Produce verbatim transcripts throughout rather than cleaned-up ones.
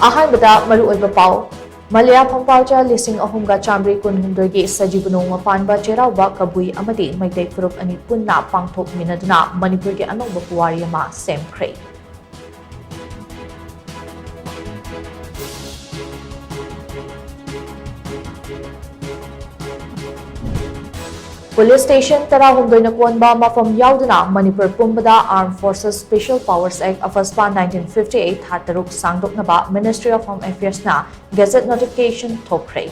ꯑꯍꯥꯟꯕꯗ ꯃꯔꯨꯑꯣꯏꯕ ꯄꯥꯎ꯫ ꯃꯂꯌꯥ ꯐꯝꯄꯥꯜꯆꯥ ꯂꯤꯁꯤꯡ ꯑꯍꯨꯝꯒ ꯆꯥꯃꯔꯤ ꯀꯨꯟꯍꯨꯝꯗꯣꯏꯒꯤ ꯁꯖꯤꯕꯨ ꯅꯣꯡꯃ ꯄꯥꯟꯕ ꯆꯩꯔꯥꯎꯕ ꯀꯕꯨꯏ ꯑꯃꯗꯤ ꯃꯩꯇꯩ ꯐꯨꯔꯨꯞ ꯑꯅꯤ ꯄꯨꯟꯅ ꯄꯥꯡꯊꯣꯛꯃꯤꯟꯅꯗꯨꯅ ꯃꯅꯤꯄꯨꯔꯒꯤ ꯑꯅꯧꯕ ꯄꯨꯋꯥꯔꯤ ꯑꯃ ꯁꯦꯝꯈ꯭ꯔꯦ꯫ ꯄꯨꯂꯤꯁ ꯁ꯭ꯇꯦꯁꯟ ꯇꯔꯥꯍꯨꯝꯗꯣꯏꯅ ꯀꯣꯟꯕ ꯃꯐꯝ ꯌꯥꯎꯗꯅ ꯃꯅꯤꯄꯨꯔ ꯄꯨꯝꯕꯗ Armed Forces Special Powers Act, ꯑꯐꯁꯄꯥ, nineteen fifty eight, ꯊꯥ ꯇꯔꯨꯛ ꯁꯥꯡꯗꯣꯛꯅꯕ Ministry of Home Affairs ꯅ ꯒꯦꯖꯦꯠ ꯅꯣꯇꯤꯐꯤꯀꯦꯁꯟ ꯊꯣꯛꯈ꯭ꯔꯦ꯫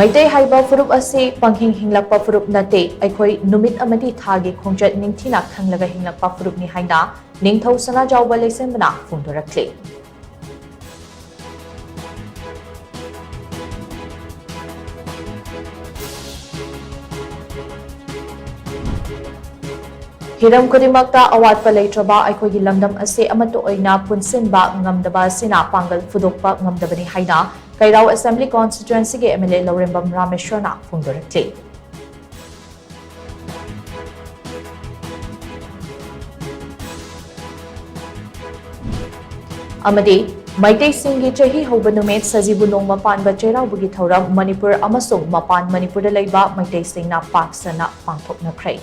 ꯃꯩꯇꯩ ꯍꯥꯏꯕ ꯐꯨꯔꯨꯞ ꯑꯁꯤ ꯄꯪꯍꯤꯡ ꯍꯤꯡꯂꯛꯄ ꯐꯨꯔꯨꯞ ꯅꯠꯇꯦ꯫ ꯑꯩꯈꯣꯏ ꯅꯨꯃꯤꯠ ꯑꯃꯗꯤ ꯊꯥꯒꯤ ꯈꯣꯡꯆꯠ ꯅꯤꯡꯊꯤꯅ ꯈꯪꯂꯒ ꯍꯤꯡꯂꯛꯄ ꯐꯨꯔꯨꯞꯅꯤ ꯍꯥꯏꯅ ꯅꯤꯡꯊꯧ ꯁꯅꯥꯖꯥꯎꯕ ꯂꯩꯁꯦꯝꯕꯅ ꯐꯣꯡꯗꯣꯔꯛꯂꯤ꯫ ꯍꯤꯔꯝ ꯈꯨꯗꯤꯡꯃꯛꯇ ꯑꯋꯥꯠꯄ ꯂꯩꯇ꯭ꯔꯕ ꯑꯩꯈꯣꯏꯒꯤ ꯂꯝꯗꯝ ꯑꯁꯤ ꯑꯃꯠꯇ ꯑꯣꯏꯅ ꯄꯨꯟꯁꯤꯟꯕ ꯉꯝꯗꯕ ꯑꯁꯤꯅ ꯄꯥꯡꯒꯜ ꯐꯨꯗꯣꯛꯄ ꯉꯝꯗꯕꯅꯤ ꯍꯥꯏꯅ ꯀꯩꯔꯥꯎ Assembly Constituency ꯒꯤ M L A ꯂꯧꯔꯦꯝꯕꯝ ꯔꯥꯃꯦꯁ꯭ꯋꯔꯅ ꯐꯣꯡꯗꯣꯔꯛꯂꯤ꯫ ꯑꯃꯗꯤ ꯃꯩꯇꯩꯁꯤꯡꯒꯤ ꯆꯍꯤ ꯍꯧꯕ ꯅꯨꯃꯤꯠ ꯁꯖꯤꯕꯨ ꯅꯣꯡꯃ ꯄꯥꯟꯕ ꯆꯩꯔꯥꯎꯕꯒꯤ ꯊꯧꯔꯝ ꯃꯅꯤꯄꯨꯔ ꯑꯃꯁꯨꯡ ꯃꯄꯥꯟ ꯃꯅꯤꯄꯨꯔꯗ ꯂꯩꯕ ꯃꯩꯇꯩꯁꯤꯡꯅ ꯄꯥꯛ ꯁꯟꯅ ꯄꯥꯡꯊꯣꯛꯅꯈ꯭ꯔꯦ꯫